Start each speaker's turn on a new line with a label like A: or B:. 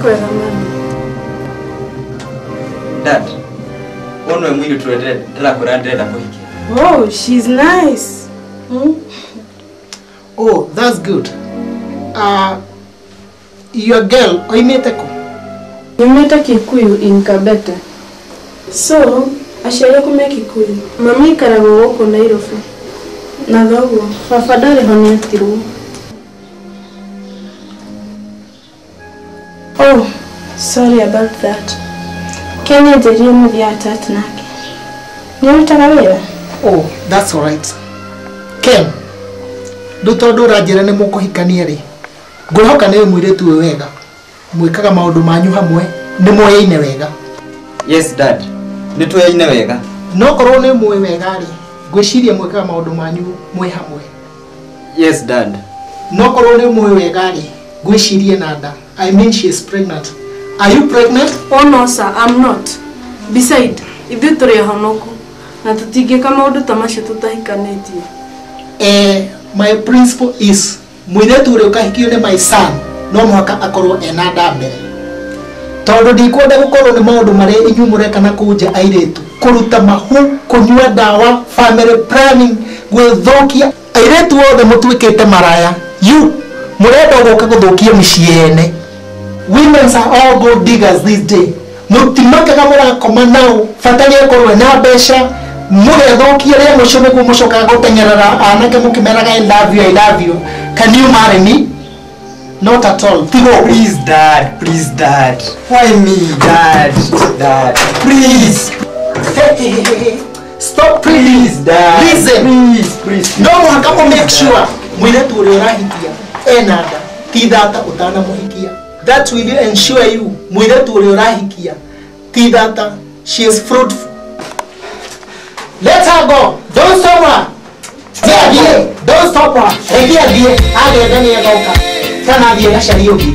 A: Kwega mami.
B: Dad, ono mwili ndĩrakwĩra ndĩrenda kũhikia.
A: Oh, she's nice. Hmm?
C: Oh, that's good. Your girl oimĩte kũ?
A: Nyumĩte Kikuyu in Kabete. So, aciari aku me Kikuyu. Mami aikaraga gũkũ Nairobi. Na thoguo, baba ndarĩ ho nĩetirwo. Oh, sorry about that. Kenya njĩrire mũthiaga chat nake. Nĩũrutaga wĩra?
C: Oh, that's all right. Ken, rĩu tondũ ũranjĩra nĩ mũkũhikania rĩ, ngwĩhoka nĩ mũirĩtu ũyũ wega. Mwĩkaga maũndũ manyu hamwe, nĩ mũyaine wega.
B: Yes dad, nĩ tũyaine wega.
C: No korwo nĩ mũĩ wega rĩ, ngwĩciria mwĩkaga maũndũ manyu mwĩ hamwe.
B: Yes dad.
C: No korwo nĩ mũĩ wega rĩ, ngwĩcirie na nda. I mean she is pregnant. Are you pregnant?
A: Oh no sir, I'm not. Beside, ithuĩ tũrĩ ahonoku na tũtingĩka maũndũ ta macio tũtahikanĩtie.
C: My principle is mũirĩtu ũrĩa ũkahikio nĩ my son no mũhaka akorwo ena nda mbere. Tondũ ndikwenda gũkorwo nĩ maũndũ marĩa inyuĩ mũreka na kũu nja airĩtu, kũruta mahu, kũnyua ndawa, family planning, gwĩthũkia. Airĩtu othe mũtuĩkĩte maraya. You mũrenda gũka gũthũkia mĩciĩ yene. Women are all gold diggers this day. Mũtimakaga mũrakoma nao, bata nĩ akorwo ena mbeca, mũgethũkia rĩa mũico nĩguo mũcokaga gũteng'erera anake mũkĩmeraga I love you, I love you. Can you marry me? Not at all. Tigo.
B: Please dad, please dad. Why me dad? Dad, please.
C: Hey, hey, hey, hey. Stop please.
B: Please dad.
C: Listen.
B: Please, please.
C: No mũhaka make sure mũirĩtu ũrĩa ũrahikia ena nda ti thata ũtanamũhikia. That will ensure you mũirĩtu ũrĩa ũrahikia ti thata, she is fruitful. Let her go. Don't stop her. Athiĩ, don't stop her. Reke athiĩ, agenda nĩ agoka. Kana athiĩ agacarie ũngĩ.